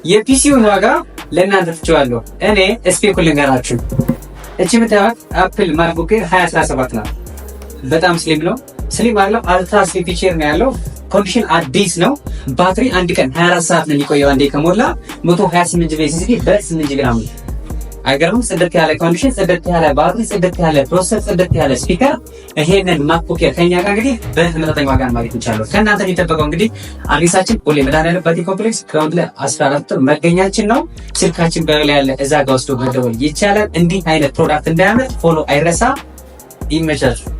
የ PC ውን ዋጋ ለእናንተ ትቼዋለሁ። እኔ spec ኡን ልንገራችሁ። እቺ የምታዩት Apple MacBook Air 2017 ናት። በጣም slim ነው። Slim አለው፣ ultra slim feature ነው ያለው። Condition አዲስ ነው። ባትሪ አንድ ቀን 24 ሰዓት ነው የሚቆየው አንዴ ከሞላ። 128 GB SSD በ8 GB RAM ነው። አይገርምም? ጽድት ያለ condition፣ ጽድት ያለ ባትሪ፣ ጽድት ያለ processor፣ ጽድት ያለ speaker። ይሄንን MacBook Air ከኛ ጋር እንግዲህ በተመጣጣኝ ዋጋ ማግኘት እንችላለን። ከእናንተ የሚጠበቀው እንግዲህ address ኣችን ቦሌ መድኃኒዓለም ባቲ complex ground ላይ 14 መገኛችን ነው። ስልካችን በላይ ያለ እዛ ጋር ወስዶ መደወል ይቻላል። እንዲህ አይነት product እንዳያመልጥ follow አይረሳ። ይመቻችሁ።